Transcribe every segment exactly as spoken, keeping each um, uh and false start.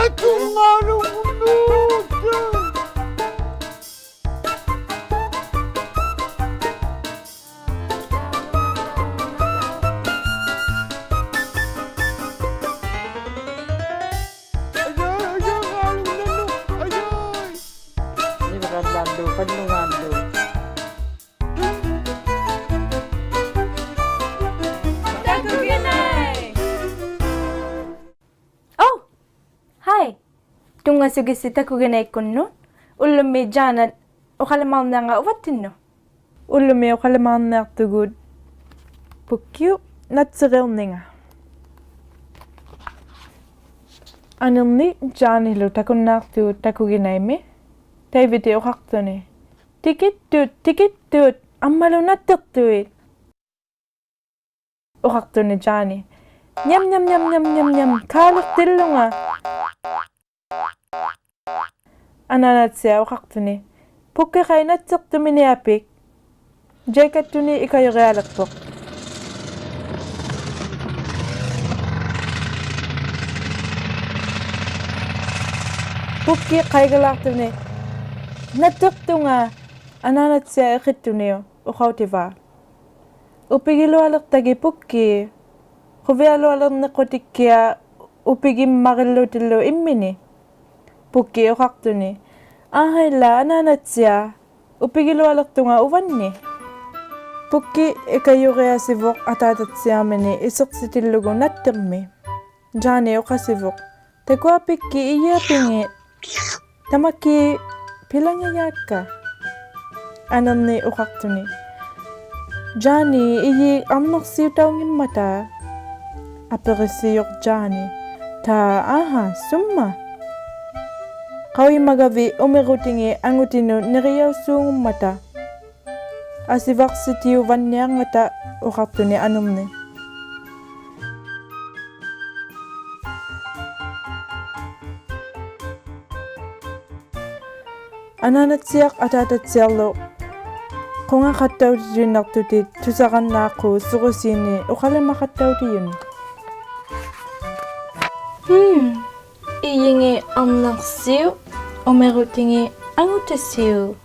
Oh! Hi! ᑐᙵᓱᒋᑦᓯ ᑕᑯᒋᓇᐃᒃᑯᓐᓄᑦ. ᐅᓪᓗᒥ ᔮᓇᑦ ᐅᖃᓕᒫᕐᓂᐊᕐᖓᑦ ᐅᕙᑦᑎᓐᓄᑦ. ᐅᓪᓗᒥ ᐅᖃᓕᒫᕐᓂᐊᖅᑐᒍᑦ ᐳᒃᑭᐅᑉ ᓇᑦᓯᕆᐅᕐᓂᖓ. ᐊᓂᕐᓂᒃ ᔮᓂᓗ ᑕᑯᓐᓈᖅᑐᒍᑦ ᑕᑯᒋᓇᐃᒥᒃ. ᑕᐃᕕᑎ ᐅᖃᖅᑐᓂ, ᑎᑭᑦᑐᑦ, ᑎᑭᑦᑐᑦ, ᐊᒻᒪᓗ ᓇᑦᑎᖅᑐᐃᑦ. ᐅᖃᖅᑐᓂ ᔮᓂ, ᓂᐊᒻ, ᓂᐊᒻ, ᓂᐊᒻ, ᓂᐊᒻ, ᓂᐊᒻ, ᓂᐊᒻ, ᑳᓕᖅᑎᓪᓗᖓ. ᐊᓈᓇᑦᓯᐊᖅ ᐅᖃᖅᑐᓂ, ᐳᒃᑭᖃᐃ ᓇᑦᓯᖅᑐᒥᓂᐊᐱᒃ. ᔭᐃᑲᑦᑐᓂ ᐃᑲᔪᕆᐊᓕᖅᐳᖅ. ᐳᒃᑭ ᖃᐃᒐᓛᖅᑐᓂ, ᓇᑦᓯᖅᑐᖓ. ᐊᓈᓇᑦᓯᐊᖅ ᐃᕿᑦᑐᓂᐅᒃ ᐅᖃᐅᑎᕚ, ᐅᐱᒋᓗᐊᓕᖅᑕᒋᑦ ᐳᒃᑭ. ᖁᕕᐊᓗᐊᓕᕐᓂᖅᑯᑎᒃᑭᐊᖅ ᐅᐱᒋᒻᒪᕆᓪᓗᑎᓪᓗ ᐃᒻᒥᓂᒃ. ᐳᒃᑭ ᐅᖃᖅᑐᓂ, ᐋᕼᐊᐃᓛ ᐊᓈᓇᑦᓯᐊᖅ, ᐅᐱᒋᓗᐊᓕᖅᑐᖓ ᐅᕙᓐᓂᒃ. ᐳᒃᑭ ᐃᑲᔪᕆᐊᓯᕗᖅ ᐊᑖᑕᑦᓯᐊᒥᓂᒃ ᐃᓯᖅᓯᑎᓪᓗᒍ ᓇᑦᑎᕐᒥᒃ. ᔮᓂ ᐅᖃᓯᕗᖅ, ᑕᑯᐊᐱᒃᑭᑦ ᐃᔨᐊᐱᖏᑦ. ᑕᒪᒃᑮᑦ ᐱᓚᖓᔮᒃᑲ. ᐊᓂᕐᓂᒃ ᐅᖃᖅᑐᓂ, ᔮᓂ, ᐃᔩᑦ ᐊᕐᓇᖅᓯᐅᑕᐅᙱᒻᒪᑕ. ᐊᐱᕆᓯᔪᖅ ᔮᓂ, ᑖ, ᐋᕼᐊ, ᓱᒻᒪᑦ? ᖃᐅᔨᒪᒐᕕᑦ ᐅᒥᕈᑎᖏᑦ ᐊᖑᑎᓄᑦ ᓂᕆᔭᐅᓲᖑᒻᒪᑕ. ᐊᓯᕙᖅᓯᑎᐅᕙᓐᓂᐊᕐᖓᑕ, ᐅᖃᖅᑐᓂ ᐊᓂᕐᓂᒃ. ᐊᓈᓇᑦᓯᐊᖅ ᐊᑖᑕᑦᓯᐊᕐᓗ ᖁᖓᖃᑦᑕᐅᑎᑐᐃᓐᓇᖅᑐᑎᒃ ᑐᓴᕋᓐᓈᖅᑰᖅ ᓱᕈᓰᓐᓂᒃ ᐅᖃᓕᒪᖃᑦᑕᐅᑎᔪᓂᒃ. ᕼᒻ, ᐃᔨᖏᑦ ᐊᕐᓇᖅᓯᐅᑦ, ᐅᒥᕈᑎᖏᑦ ᐊᖑᑕᓯᐅᑦ.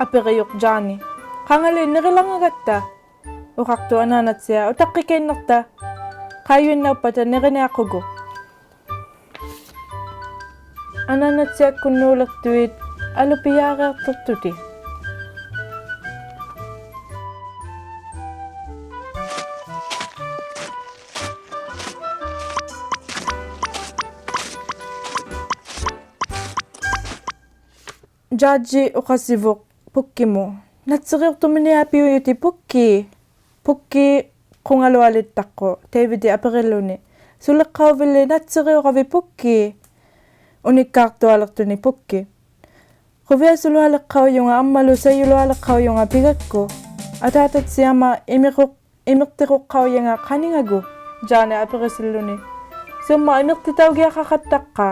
ᐊᐱᕆᔪᖅ ᔮᓂ, ᖃᖓᓕ ᓂᕆᓚᖓᒐᑦᑕ? ᐅᖃᖅᑐᖅ ᐊᓈᓇᑦᓯᐊᖅ, ᐅᑕᖅᑭᑲᐃᓐᓇᖅᑕ. ᖃᐃᔪᐃᓐᓇᐅᑉᐸᑕ ᓂᕆᓂᐊᖅᑯᒍᒃ. ᐊᓈᓇᑦᓯᐊᒃᑯᓐᓅᓕᖅᑐᐃᑦ ᐊᓗᐱᔮᕆᐊᖅᑐᖅᑐᑎᒃ. ᔮᔾᔨ ᐅᖃᓯᕗᖅ ᐳᒃᑭᒧᑦ, ᓇᑦᓯᕆᐅᖅᑐᒥᓂᐊᐱᐅᔪᑎᑦ ᐳᒃᑭ. ᐳᒃᑭ ᖁᖓᓗᐊᓕᑦᑕᖅᑯᖅ, ᑕᐃᕕᑎ ᐊᐱᕆᓪᓗᓂ, ᓱᓕᖅᑲᐅᕕᓪᓕ ᓇᑦᓯᕆᐅᕋᕕᑦ ᐳᒃᑭ? ᐅᓂᒃᑳᖅᑐᐊᓕᖅᑐᓂ ᐳᒃᑭ. ᖁᕕᐊᓱᓗᐊᓕᖅᑲᐅᔪᖓ ᐊᒻᒪᓗ ᓴᔪᓗᐊᓕᖅᑲᐅᔪᖓ ᐱᒐᒃᑯ. ᐊᑖᑕᑦᓯᐊᒪ ᐃᒥᖁᖅ ᐃᒥᖅᑎᖁᖅᑲᐅᔭᖓ ᖃᓂᖓᒍᑦ? ᔮᓂ ᐊᐱᕆᓯᓪᓗᓂ, ᓱᒻᒪᑦ ᐃᒥᖅᑎᑕᐅᒋᐊᖃᖃᑦᑕᖅᑲ?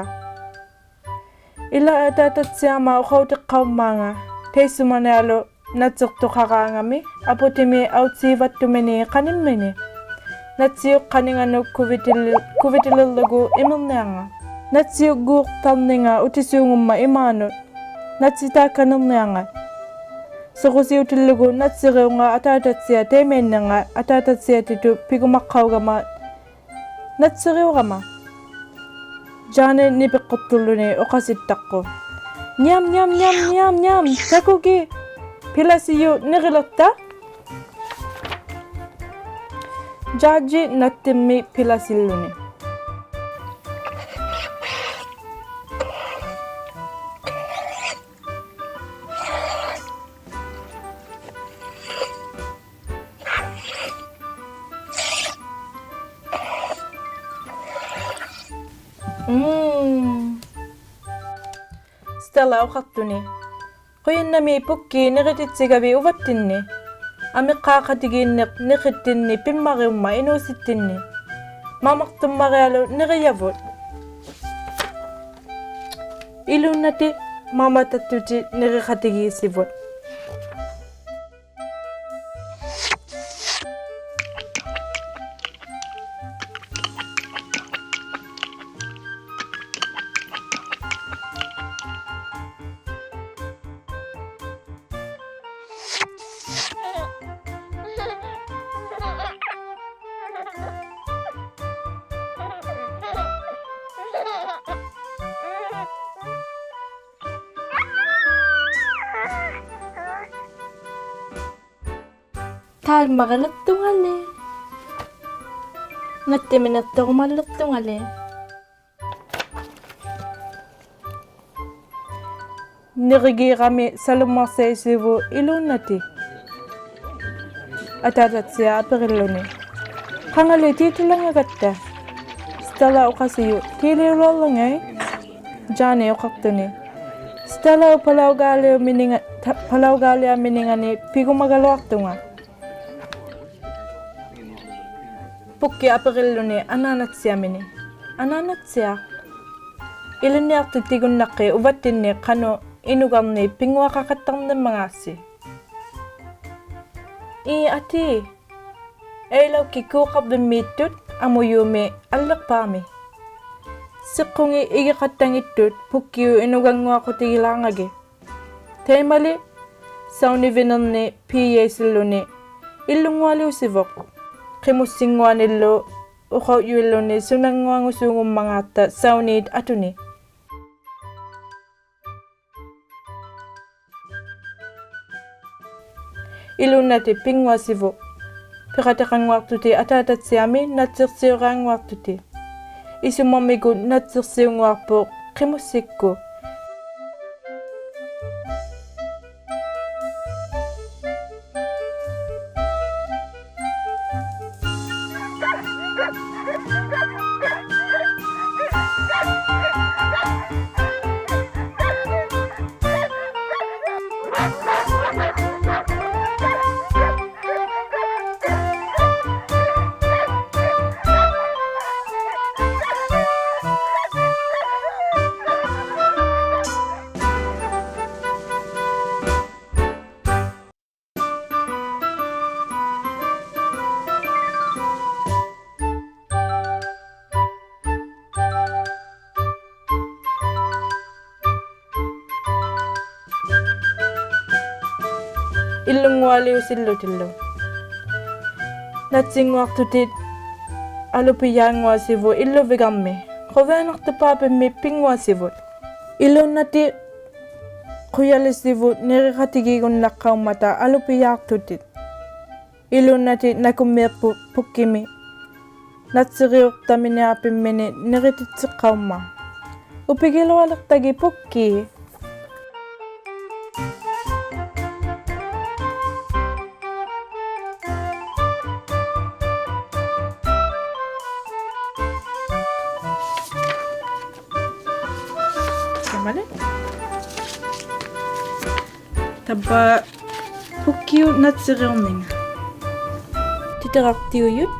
ᐃᓛ ᐊᑖᑕᑦᓯᐊᒪ ᐅᖃᐅᑎᖅᑲᐅᒻᒫᖓ, ᑕᐃᔅᓱᒪᓂᐊᓗ ᓇᑦᓯᖅᑐᖃᕌᖓᒥ ᐊᐳᑎᒥ ᐊᐅᑦᓰᕙᑦᑐᒥᓃᑦ ᖃᓂᒻᒥᓂᒃ. ᓇᑦᓯᐅᑉ ᖃᓂᖓᓄᑦ ᑯᕕᑎᓪ-, ᑯᕕᑎᓕᕐᓗᒍ ᐃᒥᕐᓂᐊᕐᖓᑦ. ᓇᑦᓯᐅᒡᒎᖅ ᑕᕐᓂᖓ ᐅᑎᓲᖑᒻᒪᑦ ᐃᒫᓄᑦ. ᓇᑦᓯᑖᒃᑲᓐᓂᕐᓂᐊᕐᖓᑦ. ᓱᕈᓯᐅᑎᓪᓗᒍ ᓇᑦᓯᕆᐅᕐᖓᑦ ᐊᑖᑕᑦᓯᐊᑦ ᑕᐃᒪᐃᓐᓂᕐᖓᑦ, ᐊᑖᑕᑦᓯᐊᑎᑐᑦ ᐱᒍᒪᖅᑲᐅᒐᒪ ᓇᑦᓯᕆᐅᕋᒪ. ᔮᓂ ᓂᐱᖅᑯᖅᑐᓪᓗᓂ ᐅᖃᓯᑦᑕᖅᑯᖅ, ᓂᐊᒻ, ᓂᐊᒻ, ᓂᐊᒻ, ᓂᐊᒻ, ᓂᐊᒻ, ᑕᑯᒋᑦ, ᐱᓚᓯᔪᖅ ᓂᕆᓕᖅᑕ. ᔮᔾᔨ ᓇᑦᑎᕐᒥᒃ ᐱᓚᓯᓪᓗᓂ. ᒻᒻ. ᔅᑕᓚ ᐅᖃᖅᑐᓂ, ᖁᔭᓐᓇᒦᒃ ᐳᒃᑭ ᓂᕆᑎᑦᓯᒐᕕᑦ ᐅᕙᑦᑎᓐᓂᒃ. ᐊᒥᖅᑳᖃᑎᒌᓐᓂᖅ ᓂᕿᑦᑎᓐᓂᒃ ᐱᒻᒪᕆᐅᒻᒪᑦ ᐃᓅᓯᑦᑎᓐᓂᒃ. ᒪᒪᖅᑐᒻᒪᕆᐊᓗᒃ ᓂᕆᔭᕗᑦ. ᐃᓘᓐᓇᑎᒃ ᒪᒪᑕᑦᑐᑎᒃ ᓂᕆᖃᑎᒌᓯᕗᑦ. ᑖᒃ ᒪᕆᓕᖅᑐᖓᓕ. ᓇᑦᑎᒥᓂᖅᑐᕈᒪᓕᖅᑐᖓᓕ. ᓂᕆᒌᕋᒥ ᓴᓗᒻᒪᖅᓴᐃᓯᕗᑦ ᐃᓘᓐᓇᑎᒃ. ᐊᑖᑕᑦᓯᐊᖅ ᐊᐱᕆᓪᓗᓂ. ᖃᖓᓕ ᑏᑐᓚᖓᒐᑦᑕ? ᔅᑕᓚ ᐅᖃᓯᔪᖅ, ᑏᓕᐅᓚᐅᓚᖓᐃ. ᔮᓂ ᐅᖃᖅᑐᓂ. ᔅᑕᓚ ᐅᐸᓚᐅᒑᓕᐊᒥᓂᖓ-, ᑕ-, ᐸᓚᐅᒑᓕᐊᒥᓂᖓᓂ ᐱᒍᒪᒐᓗᐊᖅᑐᖓ. ᐳᒃᑭ ᐊᐱᕆᓪᓗᓂ ᐊᓈᓇᑦᓯᐊᒥᓂᒃ. ᐊᓈᓇᑦᓯᐊᖅ. ᐃᓕᓐᓂᐊᖅᑎᑦᑎᒍᓐᓇᖅᑮᑦ ᐅᕙᑦᑎᓐᓂᒃ ᖃᓄᖅ ᐃᓄᒐᕐᓂᒃ ᐱᙳᐊᖃᖃᑦᑕᕐᓂᕐᒪᖔᔅᓯ. ᐄ ᐊᑏ. ᐃᓚᐅᒃᑭᑦ ᑰᖃᕐᕕᒻᒦᑦᑐᑦ ᐊᒧᔫᒥ ᐊᓪᓕᖅᐹᒥ. ᓯᖅᑯᖏᑦ ᐃᒋᖃᑦᑕᙱᑦᑐᑦ ᐳᒃᑭᐅᑉ ᐃᓄᒐᙳᐊᖁᑎᒋᓛᕐᖓᒋᑦ. ᑕᐃᒪᓕ ᓴᐅᓂᕕᓂᕐᓂᒃ ᐲᔭᐃᓯᓪᓗᓂ ᐃᓪᓗᙳᐊᓕᐅᓯᕗᖅ. ᕿᒧᔅᓯᙳᐊᓂᓪᓗ ᐅᖃᐅᔾᔪᐃᓪᓗᓂ ᓱᓇᙳᐊᖑᓲᖑᒻᒪᖔᑦᑕ ᓴᐅᓃᑦ ᐊᑐᓂ. ᐃᓘᓐᓇᑎᒃ ᐱᙳᐊᓯᕗᑦ. ᐱᖃᑎᖃᙳᐊᖅᑐᑎᑦ ᐊᑖᑕᑦᓯᐊᒥᒃ, ᓇᑦᓯᖅᓯᐅᕆᐊᙳᐊᖅᑐᑎᑦ. ᐃᓱᒪᒥᒃᑯᑦ ᓇᑦᓯᖅᓯᐅᙳᐊᖅᐳᖅ ᕿᒧᔅᓯᒃᑯᑦ. ᐃᓪᓗᙳᐊᓕᐅᓯᓪᓗᑎᓪᓗ. ᓇᑦᓯᙳᐊᖅᑐᑎᑦ ᐊᓗᐱᔮᙳᐊᓯᕗᑦ ᐃᓪᓗᕕᒐᕐᒥ. ᖁᕕᐊᓇᖅᑐᐹᕕᒻᒥ ᐱᙳᐊᓯᕗᑦ. ᐃᓘᓐᓇᑎᒃ ᖁᔭᓕᓯᕗᑦ ᓂᕆᖃᑎᒌᒍᓐᓇᖅᑲᐅᒻᒪᑕ ᐊᓗᐱᔮᖅᑐᑎᑦ. ᐃᓘᓐᓇᑎᒃ ᓇᑯᕐᒦᖅᐳᑦ ᐳᒃᑭᒥᒃ. ᓇᑦᓯᕆᐅᖅᑕᒥᓂᐊᐱᒻᒥᓂᒃ ᓂᕆᑎᑦᓯᖅᑲᐅᒻᒪᑦ. ᐅᐱᒋᓗᐊᓕᖅᑕᒋᑦ ᐳᒃᑭ. ᑕᕝᕙ ᐳᒃᑭᐅᑉ ᓇᑦᓯᕆᐅᕐᓂᖓ. ᑎᑎᕋᖅᑎᐅᔪᑦ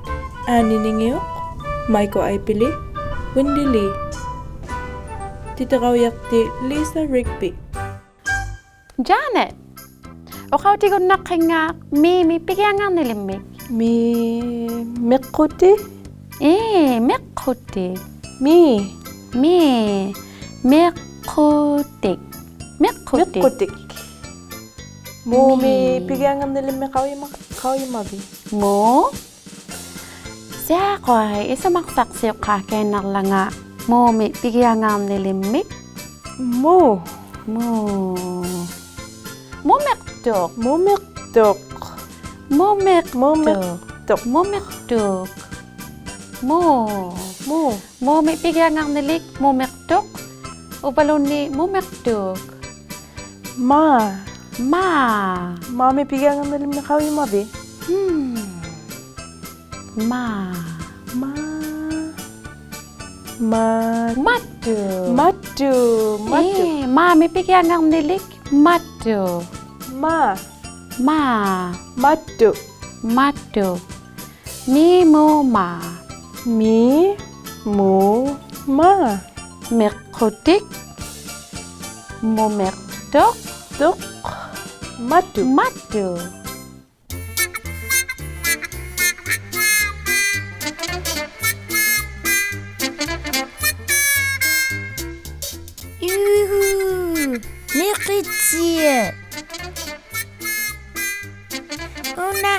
ᐋᓂ ᓂᖏᐅᖅ, ᒪᐃᒃᑯ ᐊᐃᐱᓕ, ᐅᐃᓐᑎ ᓖ. ᑎᑎᕋᐅᔭᖅᑎ ᓖᓴ ᕿᒃᐱ. ᔮᓂᑦ, ᐅᖃᐅᑎᒍᓐᓇᖅᑭᙵ ᒥ, ᒥ ᐱᒋᐊᙵᕐᓂᓕᒻᒥᒃ. ᒥ, ᒥᖅᑯᑎᒃ. ᐄ, ᒥᖅᑯᑎᒃ. ᒥ. ᒥ, ᒥᖅᑯᑎᒃ. ᒥᖅᑯᑎᒃ. ᒥᖅᑯᑎᒃ. ᒧ, ᒥ, ᒥ ᐱᒋᐊᙵᕐᓂᓕᒻᒥᒃ ᖃᐅᔨᒪ-, ᖃᐅᔨᒪᕕᑦ? ᒧ. ᓯᐊᖁᐊᐃ, ᐃᓱᒪᒃᓴᖅᓯᐅᖅᑳᑲᐃᓐᓇᕐᓚᖓ ᒧ, ᒥ ᐱᒋᐊᙵᕐᓂᓕᒻᒥᒃ. ᒧ. ᒧ. ᒧᒥᖅᑐᖅ. ᒧᒥᖅᑐᖅ. ᒧᒥᖅᑐᖅ. ᒧᒥᖅᑐᖅ. ᒧᒥᖅᑐᖅ. ᒧ. ᒧ. ᒧ, ᒥ ᐱᒋᐊᙵᕐᓂᓕᒃ ᒧᒥᖅᑐᖅ. ᐅᕝᕙᓘᓐᓃᑦ ᒧᒥᖅᑑᒃ. ᒪ. ᒪ. ᒪ, ᒥ ᐱᒋᐊᙵᕐᓂᓕᒻᒥᒃ ᖃᐅᔨᒪᕕᑦ? ᒻᒻ. ᒪ. ᒪ. ᒪ. ᒪᑦᑐ. ᒪᑦᑐ, ᒪᑦᑐ. ᐄ, ᒪ, ᒥ ᐱᒋᐊᙵᕐᓂᓕᒃ ᒪᑦᑐ. ᒪ. ᒪ. ᒪᑦᑐ. ᒪᑦᑐ. ᒥ, ᒧ, ᒪ. ᒥ, ᒧ, ᒪ. ᒥᖅᑯᑎᒃ. ᒧᒥᖅᑐᖅ. ᑐᖅ. ᒪᑦᑐ. ᒪᑦᑐ. ᔫᕼᐆ, ᓂᕿᑦᓯᐊᖅ. ᐅᓇ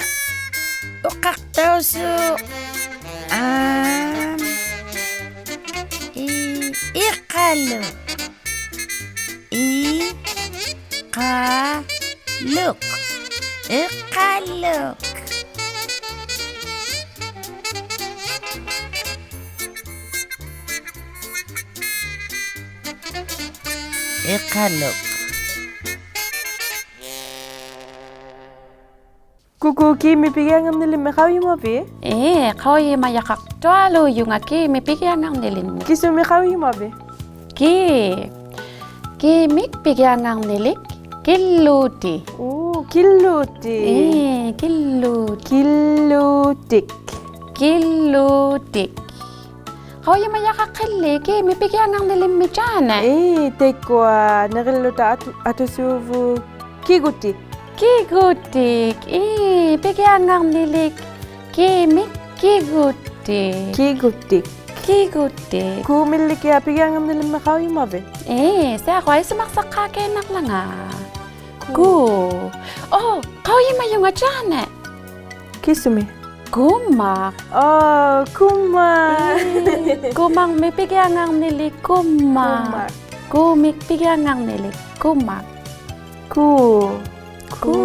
ᐅᖃᖅᑕᐅᓲᖅ ᐊᒻ, ᐃ, ᐃᖃᓗᒃ. ᐃᖃᓗᒃ. ᐃᖃᓗᒃ. ᐃᖃᓗᒃ. ᑯᑯ, ᑭᒥᒃ ᐱᒋᐊᙵᕐᓂᓕᒻᒥᒃ ᖃᐅᔨᒪᕖᑦ? ᐄ, ᖃᐅᔨᒪᔭᖃᖅᑐᐊᓘᔪᖓ ᑭᒥᒃ ᐱᒋᐊᙵᕐᓂᓕᒻᒥᒃ. ᑭᓱᒥᒃ ᖃᐅᔨᒪᕖᑦ? ᑭ, ᑭᒥᒃ ᐱᒋᐊᙵᕐᓂᓕᒃ ᑭᓪᓘᑎᒃ. ᐆ, ᑭᓪᓘᑎᒃ. ᐄ, ᑭᓪᓘᑎᒃ. ᑭᓪᓘᑎᒃ. ᑭᓪᓘᑎᒃ. ᖃᐅᔨᒪᔭᖃᖅᑭᓪᓕ ᑭᒥᒃ ᐱᒋᐊᙵᕐᓂᓕᒻᒥᒃ ᔮᓂ. ᐄ, ᑕᐃᒃᑯᐊ ᓂᕆᓪᓗᑕ ᐊᑐ-, ᐊᑐᓲᕗᑦ ᑭᒍᑎᒃ. ᑭᒍᑎᒃ. ᐄ, ᐱᒋᐊᙵᕐᓂᓕᒃ ᑭᒥᒃ ᑭᒍᑎᒃ. ᑭᒍᑎᒃ. ᑭᒍᑎᒃ. ᑯᒥᓪᓕᑭᐊᖅ ᐱᒋᐊᙵᕐᓂᓕᒻᒥᒃ ᖃᐅᔨᒪᕖᑦ? ᐄ, ᓯᐊᕈᐊ ᐃᓱᒪᒃᓴᖅᑳᑲᐃᓐᓇᕐᓚᖓ. ᑯ. ᑯ. ᐆ, ᖃᐅᔨᒪᔪᖓ ᔮᓂ. ᑭᓱᒥᒃ? ᑯᒪᒃ. ᐆ, ᑯᒪᒃ. ᐄ, ᑯᒪᒻᒥᒃ ᐱᒋᐊᙵᕐᓂᓕᒃ ᑯᒪᒃ. ᑯᒪᒃ. ᑯᒥᒃ ᐱᒋᐊᙵᕐᓂᓕᒃ ᑯᒪᒃ. ᑯ. ᑯ. ᑯ.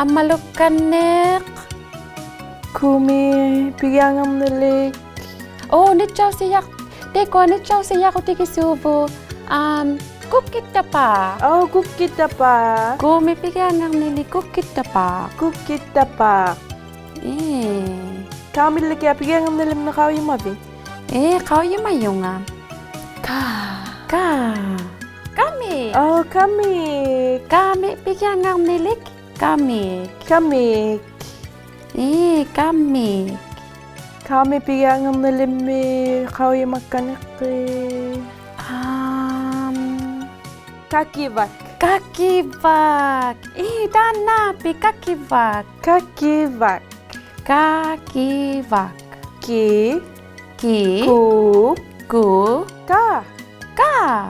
ᐊᒻᒪᓗᒃᑲᓐᓂᖅ. ᑯᒥᒃ ᐱᒋᐊᙵᕐᓂᓕᒃ. ᐆ, ᓂᔾᔭᐅᓯᔭᖅ-, ᑕᐃᒃᑯᐊ ᓂᔾᔭᐅᓯᔭᕈᑎᒋᓲᕗᑦ, ᐊᒻ, ᑯᑭᑦᑕᐹᖅ. ᐆ, ᑯᑭᑦᑕᐹᖅ. ᑯᒥᒃ ᐱᒋᐊᙵᕐᓂᓕᒃ ᑯᑭᑦᑕᐹᖅ. ᑯᑭᑦᑕᐹᖅ. ᐄ. ᑲᒥᓪᓕᑭᐊᖅ ᐱᒋᐊᙵᕐᓂᓕᒻᒥᒃ ᖃᐅᔨᒪᕖᑦ? ᐄ, ᖃᐅᔨᒪᔪᖓ. ᑲ. ᑲ. ᑲᒥᒃ. ᐆ, ᑲᒥᒃ. ᑲᒥᒃ ᐱᒋᐊᙵᕐᓂᓕᒃ ᑲᒥᒃ. ᑲᒥᒃ. ᐄ, ᑲᒥᒃ. ᑲᒥᒃ ᐱᒋᐊᙵᕐᓂᓕᒻᒥᒃ ᖃᐅᔨᒪᒃᑲᓐᓂᖅᑭᑦ. ᐊᒻ. ᑲᑭᕙᒃ. ᑲᑭᕙᒃ. ᐄ, ᑖᓐᓇᐱᒃ ᑲᑭᕙᒃ. ᑲᑭᕙᒃ. ᑲᑭᕙᒃ. ᑭ. ᑭ. ᑯ. ᑯ. ᑲ. ᑲ.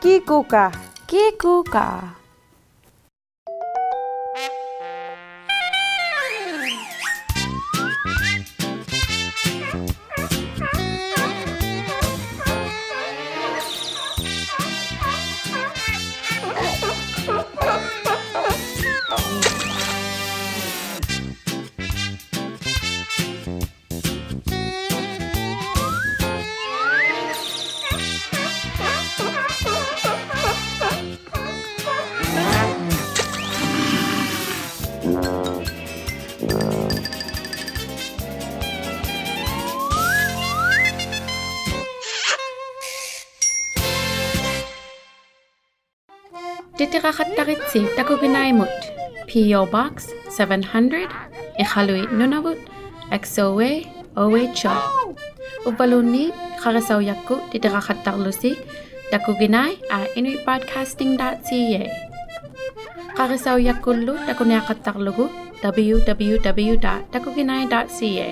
ᑭᑯᑲ. ᑭᑯᑲ. ᑎᑎᕋᖃᑦᑕᕆᑦᓯ ᑕᑯᒋᓇᐃᒧᑦ, P O Box seven hundred, ᐃᖃᓗᐃᑦ, ᓄᓇᕗᑦ, X O A, O H O. ᐅᕝᕙᓘᓐᓃᑦ ᖃᕆᓴᐅᔭᒃᑯᑦ ᑎᑎᕋᖃᑦᑕᕐᓗᓯ takuginai at inuit broadcasting dot C A. ᖃᕆᓴᐅᔭᒃᑯᓪᓗ ᑕᑯᓂᐊᖃᑦᑕᕐᓗᒍ W W W dot takuginai dot C A.